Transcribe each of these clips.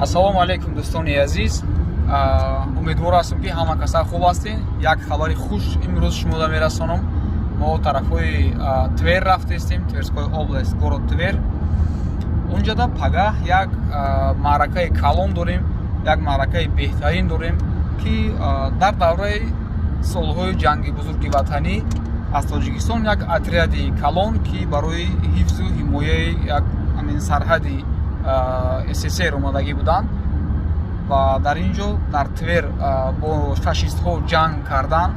Ассалому алайкум, дӯстони азиз. Умедвор ҳастам, ки ҳама каса хуб ҳастед. Як хабари хуш имрӯз шумода мерасонам. Мо тарафҳои Твер рафтестем, Тверской область, город Твер. Унҷода пагаҳ як маъракаи калон дорем, як маъракаи беҳтарин дорем, ки дар давраи солҳои Ҷанги Бузурги Ватанӣ аз Тоҷикистон як отряди калон, ки барои ҳифзу ҳимояи як ҳамин сарҳади СССР омадагӣ буданд ва дар ин ҷо, дар Твер, бо фашистҳо ҷанг карданд.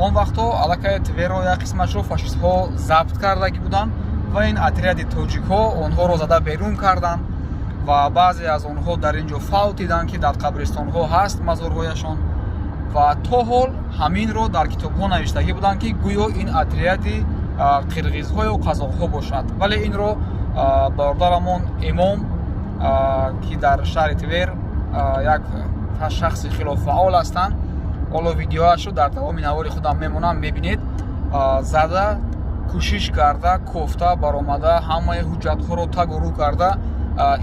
Он вақтҳо аллакай Тверро як қисмашро фашистҳо забт кардагӣ буданд ва ин отряди тоҷикҳо онҳоро зада берун карданд ва баъзе аз онҳо дар ин ҷо фавтиданд, ки дар қабристонҳо ҳаст мазорҳояшон. Ва то ҳол ҳаминро дар китобҳо навиштагӣ буданд, ки гӯё ин отряди қирғизҳо ё қазоқҳо бошад. Вале инро бародарамон Имом, ки дар шаҳри Твер як шахси хело фаъол ҳастанд, ҳоло видеоашро дар давоми навори худам мемонам, мебинед, зада кӯшиш карда, кофта баромада, ҳамаи ҳуҷҷатҳоро тагу рӯ карда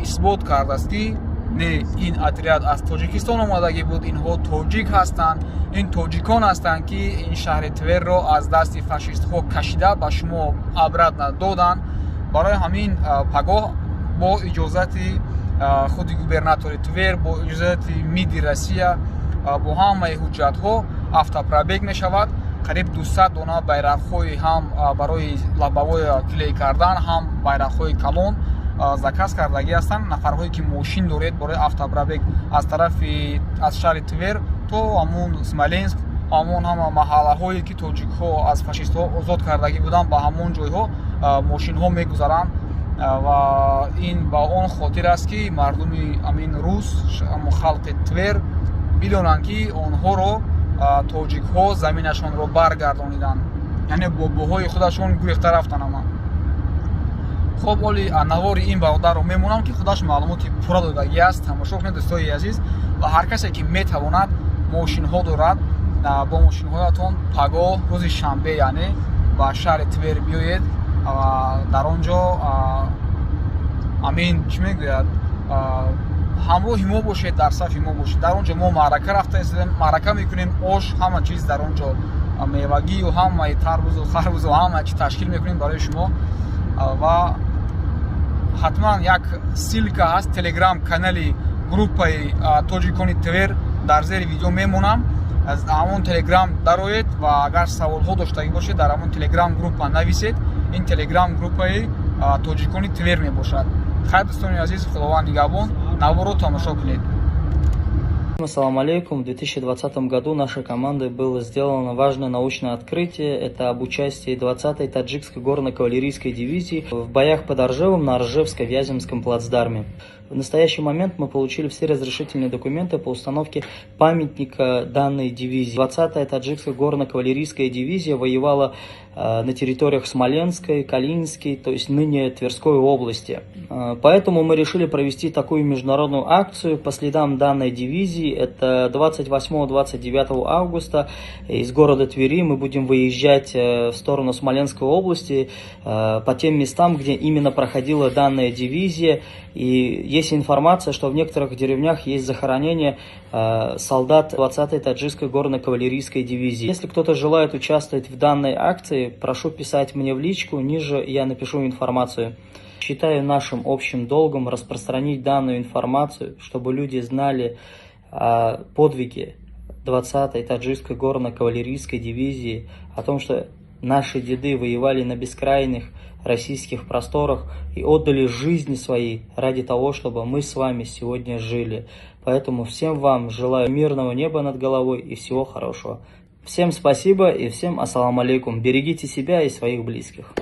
исбот кардааст, ки не, ин отряд аз Тоҷикистон омадагӣ буд, инҳо тоҷик ҳастанд, ин тоҷикон ҳастанд, ки ин шаҳри Тверро аз дасти фашистҳо кашида ба шумо обратно доданд. Барои ҳамин пагоҳ бо иҷозати худи губернатори Твер, бо иҷозати МИДи Россия, бо ҳамаи ҳуҷҷатҳо автопробег мешавад. Қариб 200 дона байрақҳои ҳам барои лобовой клей кардан, ҳам байрақҳои калон заказ кардагӣ ҳастанд. Нафарҳое ки мошин доред, барои автопробег аз тарафи аз шаҳри Твер то ҳамун Смоленск, ҳамон ҳама маҳаллаҳое ки тоҷикҳо аз фашистҳо озод кардагӣ буданд, ба ҳамон ҷойҳо мошинҳо мегузаранд. Ва ин ба он хотир аст, ки мардуми амин рус, халқи Твер бидонанд, ки онҳоро тоҷикҳо заминашонро баргардониданд, яъне бобоҳои худашон гурехта рафтанд ама. Хоб, оли навори ин бародарро мемонам, ки худаш маълумоти пурра додагӣ аст. Тамошо кунед, дӯстои азиз. Ва ҳар касе ки метавонад, мошинҳо дорад, бо мошинҳоятон пагоҳ, рӯзи шанбе, яъне ба шаҳри Твер биёед ва дар он ҷо амин чӣ мегӯяд, ҳамроҳи мо бошед, дар сафи мо бошед. Дар он ҷо мо маърака рафта истодем, маърака мекунем, ош, ҳама чиз дар он ҷо, мевагию ҳамаи тарбузу харбузу ҳама чи ташкил мекунем барои шумо. Ва ҳатман як ссылка ҳаст, Телеграм канали группаи тоҷикони Твер, дар зери видео мемонам. Аз ҳамон Телеграм дароед ва агар саволҳо доштагӣ бошед, дар ҳамон Телеграм группа нависед. Ин Телеграм группаи тоҷикони Твер мебошад. Хайр, дӯстони азиз, Худованд нигаҳбон, наворо тамошо кунед. Ассаламу алейкум. В 2020 году нашей командой было сделано важное научное открытие. Это об участии 20-й таджикской горно-кавалерийской дивизии в боях под Ржевом на Ржевско-Вяземском плацдарме. В настоящий момент мы получили все разрешительные документы по установке памятника данной дивизии. 20-я таджикская горно-кавалерийская дивизия воевала на территориях Смоленской, Калининской, то есть ныне Тверской области. Поэтому мы решили провести такую международную акцию по следам данной дивизии. Это 28-29 августа из города Твери мы будем выезжать в сторону Смоленской области по тем местам, где именно проходила данная дивизия. И есть информация, что в некоторых деревнях есть захоронение солдат 20-й таджикской горно-кавалерийской дивизии. Если кто-то желает участвовать в данной акции, прошу писать мне в личку, ниже я напишу информацию. Считаю нашим общим долгом распространить данную информацию, чтобы люди знали о подвиге 20-й таджикской горно-кавалерийской дивизии, о том, что наши деды воевали на бескрайних российских просторах и отдали жизни свои ради того, чтобы мы с вами сегодня жили. Поэтому всем вам желаю мирного неба над головой и всего хорошего. Всем спасибо и всем ассаламу алейкум. Берегите себя и своих близких.